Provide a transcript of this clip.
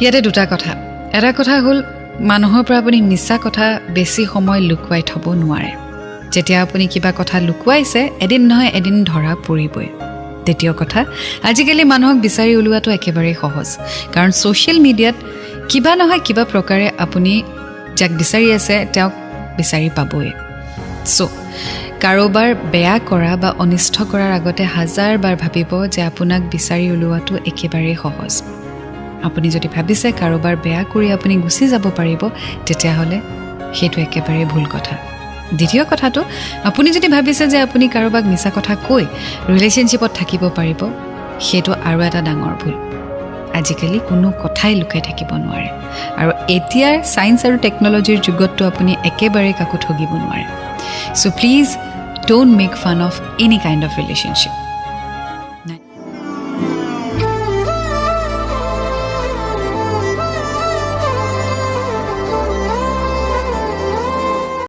ইয়াতে দুটা কথা। এটা কথা হ'ল, মানুহৰ পৰা আপুনি মিছা কথা বেছি সময় লুকুৱাই থ'ব নোৱাৰে। যেতিয়া আপুনি কিবা কথা লুকুৱাইছে, এদিন নহয় এদিন ধৰা পৰিবই। দ্বিতীয় কথা, আজিকালি মানুহক বিচাৰি উলিওৱাটো একেবাৰেই সহজ, কাৰণ ছ'চিয়েল মিডিয়াত কিবা নহয় কিবা প্ৰকাৰে আপুনি যাক বিচাৰি আছে তেওঁক বিচাৰি পাবই। চ' কাৰোবাৰ বেয়া কৰা বা অনিষ্ট কৰাৰ আগতে হাজাৰবাৰ ভাবিব যে আপোনাক বিচাৰি উলিওৱাটো একেবাৰেই সহজ। আপুনি যদি ভাবিছে কাৰোবাৰ বেয়া কৰি আপুনি গুচি যাব পাৰিব, তেতিয়াহ'লে সেইটো একেবাৰেই ভুল কথা। দ্বিতীয় কথাটো, আপুনি যদি ভাবিছে যে আপুনি কাৰোবাক মিছা কথা কৈ ৰিলেশ্যনশ্বিপত থাকিব পাৰিব, সেইটো আৰু এটা ডাঙৰ ভুল। আজিকালি কোনো কথাই লুকাই থাকিব নোৱাৰে আৰু এতিয়াৰ ছায়েন্স আৰু টেকন'লজিৰ যুগততো আপুনি একেবাৰে কাকো ঠগিব নোৱাৰে। So please don't make fun of any kind of relationship.